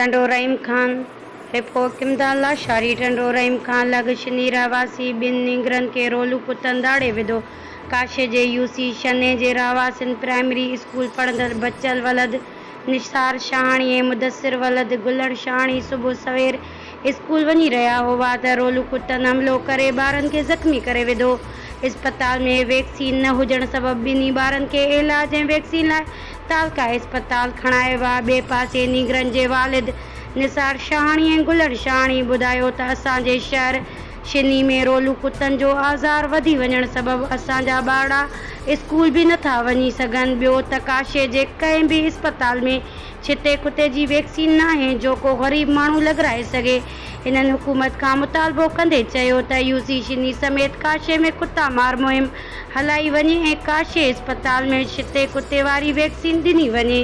ٽنڊو رحيم Khan, report, ڪمدار لاشاري، ٽنڊو رحيم خان لڳ شني رهواسي ٻن نينگرن کي رولو ڪتن ڌاڙي وڌو، ڪاشي جي يو سي شني جي رهواسين پرائمري اسڪول پڙهندڙ بچل ولد نثار شاهاڻي ۽ مدثر ولد گلڻ شاهاڻي صبح سوير اسڪول وڃي رهيا هئا ته رولو ڪتن حملو ڪري ٻارن کي زخمي ڪري وڌو، اسپتال ۾ ويڪسين نه هجڻ سبب ٻنهي ٻارن کي علاج ۽ ويڪسين لاء تعلقه اسپتال کڻائي ويا، ٻئي پاسي نينگرن جي والد نثار شاهاڻي ۽ گلڻ شاهاڻي ٻڌايو ته اسان جي شهر شني ۾ رولو ڪتن جو آزار وڌي وڃڻ سبب اسان جا ٻارڙا اسڪول به نٿا وڃي سگهن ٻيو ته ڪاشي جي ڪنهن به اسپتال ۾ ڇتي ڪتي جي ويڪسين ناهي جو ڪو غريب ماڻهو لڳرائي سگهي هنن حڪومت کان مطالبو ڪندي چيو ته يو سي شني سميت ڪاشي ۾ ڪتا مار مهم هلائي وڃي ۽ ڪاشي اسپتال ۾ ڇتي ڪتي واري ويڪسين ڏني وڃي.